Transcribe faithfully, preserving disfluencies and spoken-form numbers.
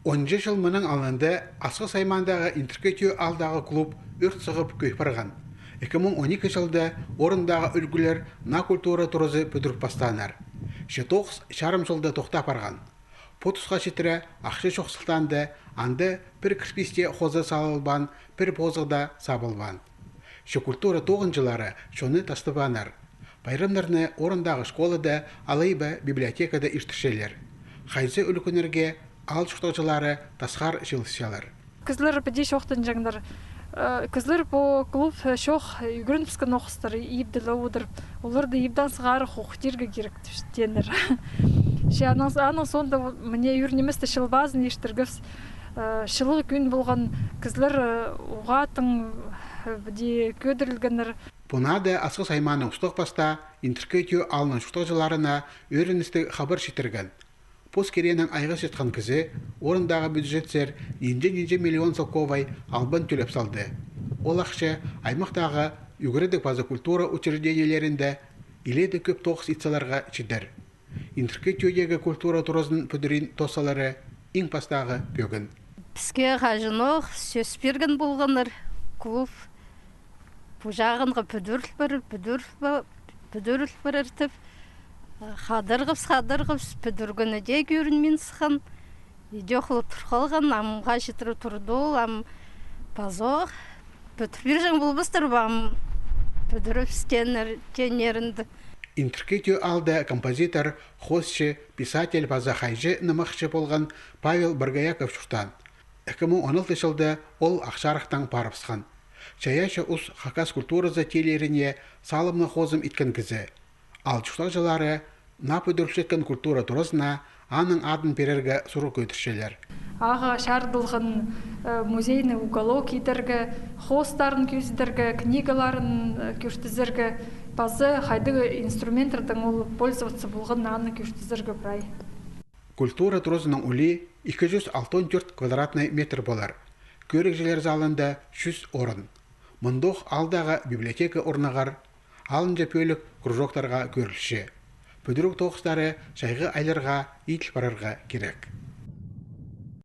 Он чыл мының алнында Асхыс аймаандағы Интіркі Тӧӧ аалдағы клуб ӧрт сығып кӧй парған. Ікі муң он ікі чылда орындағы ӱлгӱлер наа культура туразы пӱдіріп пастааннар. Че тоғыс чарым чылда тохтап парған. Пу тусха читіре ахча чох сылтаанда, анда пір кірпісте хоза салылбаан, пір позығда сабылбаан. Че культура тоғынҷылары чонны тастабааннар. Пайрамнарны орындағы школада алай ба библиотекада иртірчелер. Хайзы ӱлӱкӱннерге аал чуртағҷылары тасхар чыылысчалар. Кізілер піди чоохтанҷаңнар. Э, кізілер пу клуб, э, чох, э, ӱгренібіскен охсар, ибде ле одыр. Оларды ибдең сығара хохтирға кирек тіпчелер. Че аның, аның соонда вот мына ӱр ниместі чыл пазын иртіргебіс. Э, чылығ кӱн полған, кізілер, э, уғаа тың, э, піди кӧдірілгеннер. Пу наада Асхыс аймааның устағ-пастаа Интіркі Тӧӧ аалның чуртағҷыларына ӧріністіг хабар читірген. Пос киренең айғасчатхан кізі орындағы бюджетсер нинҷе-нинҷе миллион салковай албан тӧлеп салды. Ол ахча аймахтағы ӱгредіг паза культура учреждениелерінде илееде кӧп тоғыс ит саларға читер. Интіркі Тӧӧдегі культура туразын пӱдірин тоос салары иң пастағы пӧгін. Піске хаҷанох сӧс пирген полғаннар, клуб пу чағынға пӱдіріл парар, пӱдіріл па-, пӱдіріл парар тіп. Хадырғабыс, хадырғабыс, пӱдіргені дее кӧрінмин сыххан. Иди охлап тур халған, ам хаҷан читіре турды ол, ам пазох пӱдір пирҷең полбастар ба, ам пӱдірібіс тееннер, тееннерінде. Интіркі Тӧӧ аалда композитор, хоосчы, писатель паза хайҷы-нымахчы полған Павел Боргояков чуртаан. Ікі муң он алты чылда ол Ах Чарыхтаң парыбысхан. Чайаачы ус хакас культуразы тилеріне салымнығ хозым иткен кізі. Аал чуртағҷылары наа пӱдірілчеткен культура туразына аның адын пирерге сурығ кӧдірчелер. Ағаа чарыдылған, э, музейный уголок идерге, хоостарын кӧзідерге, книгаларын, э, кӧртізерге, паза хайдағ инструменттердең ол пользоваться полған, аны кӧртізерге прай. Культура туразының улии ікі чӱс алтон тӧрт квадратный метр полар. Кӧрігҷілер залында чӱс орын. Мындох аалдағы библиотека орнығар, алынҷа пӧлік кружоктарға кӧрілче. Пӱдіріг тоғыстары чайғы айларға иділ парарға кирек.